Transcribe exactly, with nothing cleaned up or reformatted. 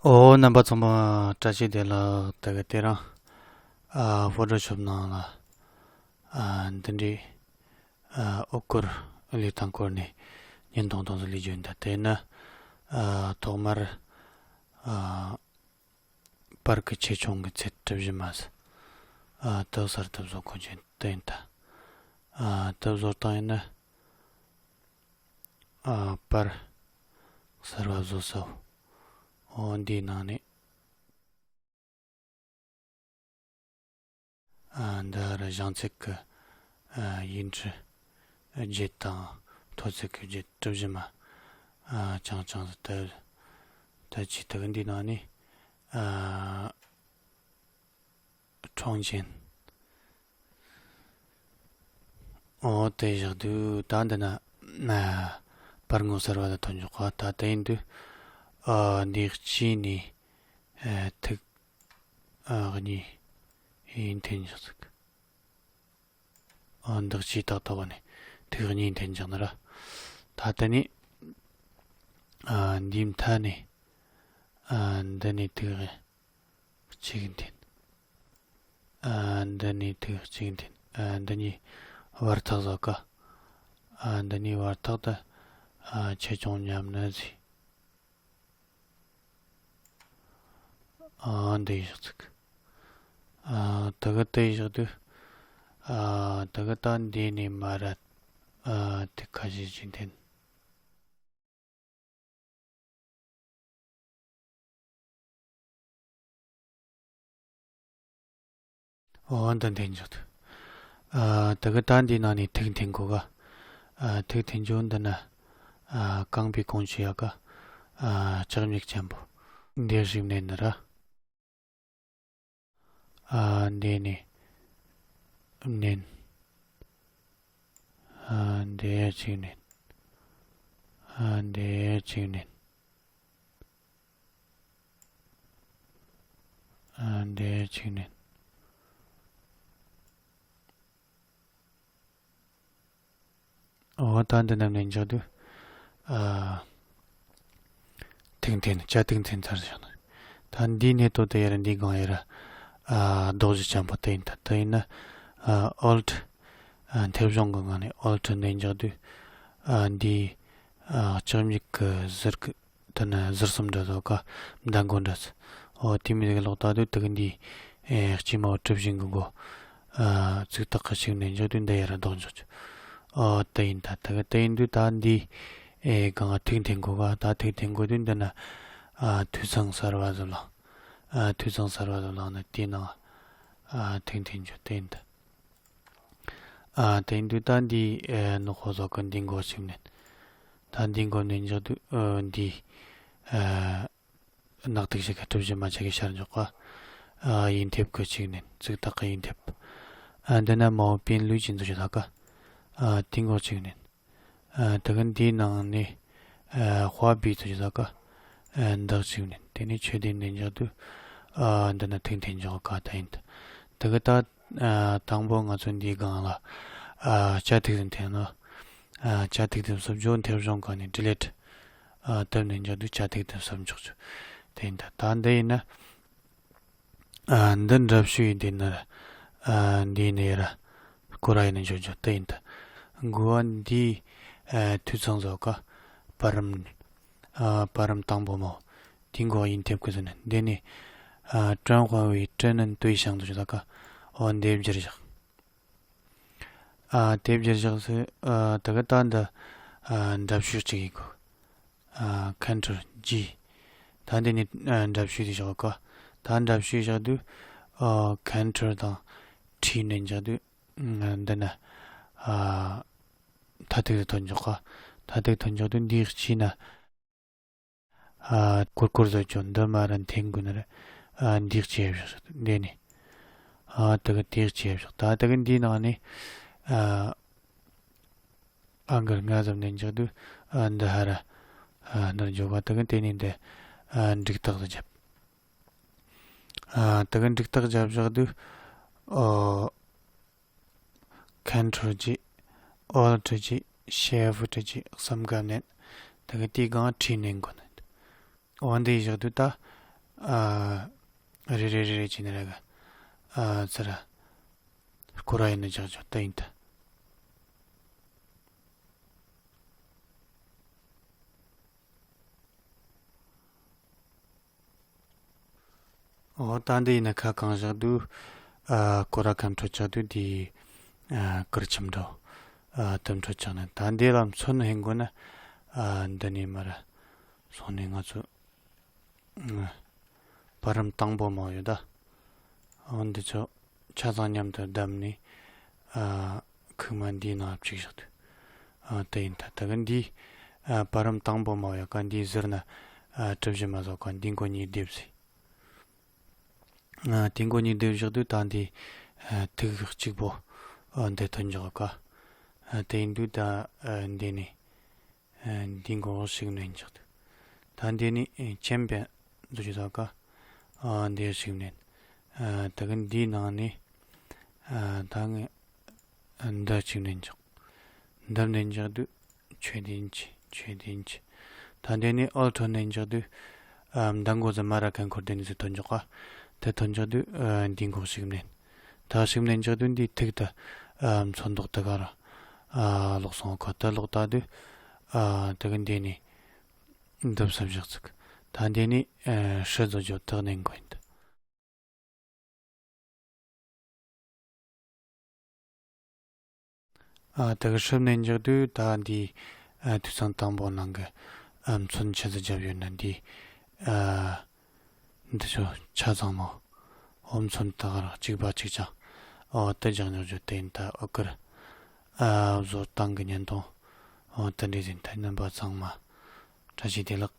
ཨོ། རྣམ་པ་ཚང་མ་བཀྲ་ཤིས་བདེ་ལེགས། དེ་ག་དེ་རིང་ཨ་ཕོ་ཊོ་ཤོབ་ནང་ལ་ཨ་འདི་འདྲའི་ཨ་འོག་སྐོར་ལས་སྟངས་སྐོར་ནས་བརྙན་ཐུང་ཐུང་ཞིག་ལས་རྒྱུ་ཡིན། ད་དེ་ནི་ཨ་ཐོག་མར་ཨ་པར་གྱི་ཆེ་ཆུང་གི་ཚད་གྲུ་བཞི་མ་ཟིག་ཨ་དེ་གསར་དུ་བཟོ་དགོས་རྒྱུ་དེ་ཡིན། ད་ཨ་དེ་བཟོ་སྟངས་ཡིན་ན། ཨ་པར་གསར་བ་བཟོ་ས། འོ་འདིའི་ནང་ནས་ཨ་འདི་ར་བྱང་ཚད་ཀྱི་ཨ་ཡིག་འབྲུ་བརྒྱད་དང་མཐོ་ཚད་ཀྱི་བརྒྱད་གྲུ་བཞི་མ་ཨ་རྐྱང་རྐྱང་ཟིག་ད་ད་ཅི་ད་གི་འདིའི་ནང་ནས་ཨ་ཁྲོང་ཆེན། འོ་དེ་བཞག་དུས་ད་འདི་ན་ན་པར་ངོ་གསར་བ་ལ་ཐོན་འཇོག་ག་ད་དེ་ཡིན་དུས་ཨ་འདི་གཅིག་ནས་ཨ་ཐིག་ཨ་གཉིས་ཡིན་འཐེན་འཇོག་ཟིག་ཨ་འདི་གཅིག་ཏག་ཏག་བ་ནས་ཐིག་གཉིས་འཐེན་འཇོག་ནི་ར། ད་དེ་ནས་ཨ་འདིའི་མཐའ་ནས་ཨ་འདི་ནས་ཐིག་གཅིག་འཐེན། ཨ་འདི་ནས་ཐིག་གཅིག་འཐེན། ཨ་འདི་གཉིས་བར་ཐག་བཟོ་ག་ཨ་འདི་གཉིས་བར་ཐག་ཏུ་ཨ་ཆེ་ཆུང་མཉམ་ནི་ཟིག་ཨ་འདི་བཞག་ཚིག་ཨ་དེ་གི་དེ་བཞག་དུས་ཨ་དེ་གི་ད་འདི་ནས་མར་ཨ་ཐིག་ཁ་ཤས་ཤིག་འཐེན། འོ་འདི་འཐེན་འཇོག་ཐུབ། ཨ་དེ་གི་ད་འདིའི་ནང་ནས་ཐིག་འཐེན་དགོས་ག་ཨ་ཐིག་འཐེན་རྒྱུ་འདི་ན་ཨ་རྐང་པའི་གོང་ཆེ་ཡག་ག་ཨ་ལྕགས་མིག་ཅན་པོ་འདི་ཞིག་མནན་ནི་ར། ཨ་འདི་ནས་མནན། ཨ་འདི་གཅིག་མནན། ཨ་འདི་གཅིག་མནན། ཨ་འདི་གཅིག་མནན། འོ་ད་འདི་རྣམས་ནས་འཇོག་དུས་ཨ་ཐིག་འཐེན། ལྕགས་ཐིག་འཐེན་ཚར་བཞག་ན། ད་འདིའི་ནས་ཏོ་ཏ་ཡར་འདིའི་སྒང་ཡར་ཨ་རྡོག་བཞི་ཅན་པོ་དེ་ཡིན། ད་དེ་ཡིན་ན་ཨ་ཨོལ་ཊི་ཨ་མཐེབ་གཞོང་གི་ངང་ནས་ཨོལ་ཊི་ནས་འཇོག་དུས་ཨ་འདིའི་ཨ་ལྕགས་མིག་གི་ཟུར་གི་དེ་ནི་ཟུར་གསུམ་འདྲ་ཟོ་ག་མདའ་མགོ་འདྲ་ཟིག་འོ་དེ་མོ་ཟིག་ལོག་ད་དུས་དེ་གི་འདི་ཨེ་དཀྱིལ་མ་བོ་གྲུ་བཞི་གི་མགོ་ཨ་ཚིག་ཐག་གི་ཞིག་ནས་འཇོག་དུས་འདི་ཡར་རྡོག་འཇོག་ཆོག་འོ་དེ་ཡིན། ད་དེ་གི་དེ་ཡིན་དུས་ད་འདི་ཨེ་གང་ཐིག་འཐེན་དགོས་ག་ད་ཐིག་འཐེན་དགོས་དུས་འདི་ན་ཨ་དུས་ཚང་གསར་བ་ཟིག་ལ་ཨ་དུས་ཚང་གསར་བ་ཟིག་ལ་ནི་དེའི་ནང་ཨ་ཐིག་འཐེན་རྒྱུ་དེ་ཡིན། ད། ཨ་དེ་ཡིན་དུས་ད་འདི་ཨེ་ནོ་ཧོ་ཟོ་གི་འདི་མགོ་ཞིག་མནན། ད་འདི་མགོ་མནན་འཇོག་དུས་ཨ་འདི་ཨ་ནག་ཐིག་ཞིག་གི་གྲུ་བཞི་མ་ཆ་གི་ཤར་འཇོག་ག་ཨ་ཡིག་འཐེབ་གི་ཞིག་མནན། ཚིག་ཐག་གི་ཡིག་འཐེབ། ཨ་འདི་ན་མའོ་པིན་ལུས་ཀྱི་འདུ་ཞིག་ད་ག་ཨ་དེ་མགོ་ཞིག་མནན། ཨ་དེ་གི་འདིའི་ནང་ནས་ཨ་ཧྭ་བི་ཚོ་ཞིག་ད་ག་ཨ་འདག་ཞིག་མནན། དེ་ནས་ཆོས་ལྡན་མནན་འཇོག་དུས་ཨ་འདི་ན་ཐིག་འཐེན་འཇོག་ག་ད་ཡིན། ད་དེ་གི་ད། ཨ་དང་པོ་ང་ཚོ་འདིའི་སྒང་ལ་ཨ་ལྕགས་ཐིག་ཟིག་འཐེན་ནོ། ཨ་ལྕགས་ཐིག་དེ་སུབ་འཇོག་མཐེབ་གཞོང་ག་ནས་ཌི་ལིཊ་ཨ་དེབ་ནས་འཇོག་དུས་ལྕགས་ཐིག་དེ་སུབ་འཇོག་ཆོག་དེ་ཡིན། ད་ད་འདི་ཡིན་ན་ཨ་འདི་འདྲ་བཤུས་ཡིན། དེ་ན་ཨ་འདི་ཡིན་ན་ཡར་སྐོར་ར་ཡིན་ན་འཇོག་འཇོག་དེ་ཡིན། ད་འགོ་བ་འདི་ཨ་དུས་ཚང་ཟོ་ག་པར་རིམ་ཨ་པར་རིམ་དང་པོ་མོ། དེའི་མགོ་ཡིག་འཐེབ་གི་ཟེར་ནས་འདི་ནས་ཨ་ཀྲང་ཧྭ་ཝེ་ཀྲེ་ནན་ཏུའེ་ཞང་དུ་ཞུ་ད་ག་འོ་འདི་བསྒྱུར་བཞག་ཨ་དེ་བསྒྱུར་བཞག་ཟེར། ཨ་ད་གི་ད་འདི་ཨ་འདྲ་བཤུས་གཅིག་ཡིན་གོ་ཨ་ཁན་ཊོལ་ཇི། ད་འདི་ནས་ཨ་འདྲ་བཤུས་དེ་བཞག་ག་ད་འདྲ་བཤུས་བཞག་དུས་ཨ་ཁན་ཊོལ་དང་ཊི་ནས་འཇག་དུས་ཨ་འདི་ན་ཨ་ཐ་ཐིག་དེ་ཐོན་འཇོག་ག་ཐ་ཐིག་ཐོན་འཇོག་དུས་འདིའི་དཀྱིལ་ན། ཨ་ཀོར་ཀོར་བཟོ་ཆོག་འདི་མ་ར་འཐེན་དགོས་ན་ར། ཨ་འདི་གཅིག་བཞག་འདི་ནས། ཨ་ད་གི་དེ་གཅིག་བཞག་ད་ད་གི་འདིའི་ནང་ནས། ཨ་ཨང་གི་ལྔ་ཙམ་ནས་འཇག་དུས། ཨ་འདི་ཧ་ར། ཨ་འདིར་འཇོག་ག་ད་གི་དེ་ནས་འདི། ཨ་འགྲིག་རྟགས་སུ་བརྒྱབ། ཨ་ད་གི་འགྲིག་རྟགས་བརྒྱབ་བཞག་དུས། ཨོ། ཁན་ཊོལ་ཇི། ཨོལ་ཊི་ཇི། ཤིཕ་ཊི་ཇི་གསུམ་ཀ་མནན། ད་གི་དེའི་སྒང་ཊི་མནན་དགོས་ནི། འོ་འདི་བཞག་དུས་ད། ཨ། རེ་རེ་རེ་རེ་བྱས་ནས་ར་གི། ཨ། ཚུར་ར། སྐོར་ར་ཡིན་ན་རྒྱག་རྒྱུ་དེ་ཡིན་ད། འོ་ད་འདི་ཡིན་ན་ཁ་གང་བཞག་དུས། ཨ། སྐོར་ར་ཁམས་འཕྲོད་ཆགས་དུས་དེ། ཨ། གུར་ཁྱིམ་འགྲོ། ཨ། དུམ་འཕྲོད་ཆགས་ནས་ད་འདི་ལ་མཚོན་ཧེ་འགོ་ན། ཨ། འདི་ནས་མར་སོང་ནས་ང་ཚོ། ཨ། བར་རིམ་དང་པོ་མ་ཡོད་ད། འོ་འདི་ཚོ་ཆ་ཚང་མཉམ་དུ་བསྡམས་ནས། ཨ། ཁུག་མ་འདིའི་ནང་བཅུག་བཞག་དུས། ཨ། དེ་ཡིན་ད། ད་གི་འདི། ཨ། བར་རིམ་དང་པོ་མ་ཡོད་ཀ་འདི་ཟུར་ན། ཨ། གྲུ་བཞི་མ་བཟོ་ཀ་འདི་མགོ་གཉིས་སྡེབ་ཟིན། ཨ། དེ་མགོ་གཉིས་སྡེབ་བཞག་དུས་ད་འདི། ཨ། ཐིག་གཅིག་པོ། ཨ། འདི་ཐོན་འཇོག་ཀ། ཨ། དེ་ཡིན་དུས་ད། ཨ། འདི་ནས། ཨ། འདི་མགོ་ཞིག་ནས་འཇོག་དུས། ད་འདི་ནས། ཨ། ཅན་པན་འདུག་ཅི་ད་ཀ། ཨ། འདི་ཞིག་ནས། ཨ། ད་གི་འདིའི་ནང་ནས། ཨ། ད་ངས། ཨ། འདི་ཞིག་ནས་འཇོག་འདི་ནས་འཇོག་དུས་ཆོས་ལྡན་གྱི། ཆོས་ལྡན་གྱི། ད་འདི་ནས་ཨོལ་ཊོ་ནས་འཇོག་དུས། ཨ། མདའ་མགོ་ཟི་མ་ར་ཀན་འཁོར་དེ་ནས་ཟི་ཐོན་འཇོག་ག་དེ་ཐོན་འཇོག་དུས། ཨ། འདི་མགོ་ཞིག་ནས། ད་ཞིག་ནས་འཇོག་དུས་འདི་ཐིག་ད། ཨ། མཚོན་མདོག་ད་ག་ར། ཨ། ལོག་སོང་ཁ་ད་ལོག་ད་དུས། ཨ། ད་གི་འདི་ནས། འདུབ་ས་བཞག་ཚིག་ད་འདི་ནས། ཨ། ཧྲི་བཟོ་རྒྱུ་དག་ནས་འགོ་ཡིན་ད། ཨ། དེ་གི་ཧྲིབ་ནས་འཇོག་དུས་ད་འདི། ཨ། དུས་ཚང་དང་པོ་ནང་གི། ཨ། མཚོན་ཆེ་ཙི་རྒྱབ་ཡོད་ན་འདི། ཨ། འདི་ཚོ་ཆ་ཚང་མོ། འོ་མཚོན་ད་ག་ར་གཅིག་པ་གཅིག་ཆ། འོ་དེ་རྒྱག་ཉོག་རྒྱུ་དེ་ཡིན་ད། ཨོ་ཀིར། ཨ། བཟོ་སྟངས་གི་བརྙན་ཐུང་། འོ་དེ་འདྲ་ཡིན་ད། རྣམ་པ་ཚང་མ་བཀྲ་ཤིས་བདེ་ལེགས།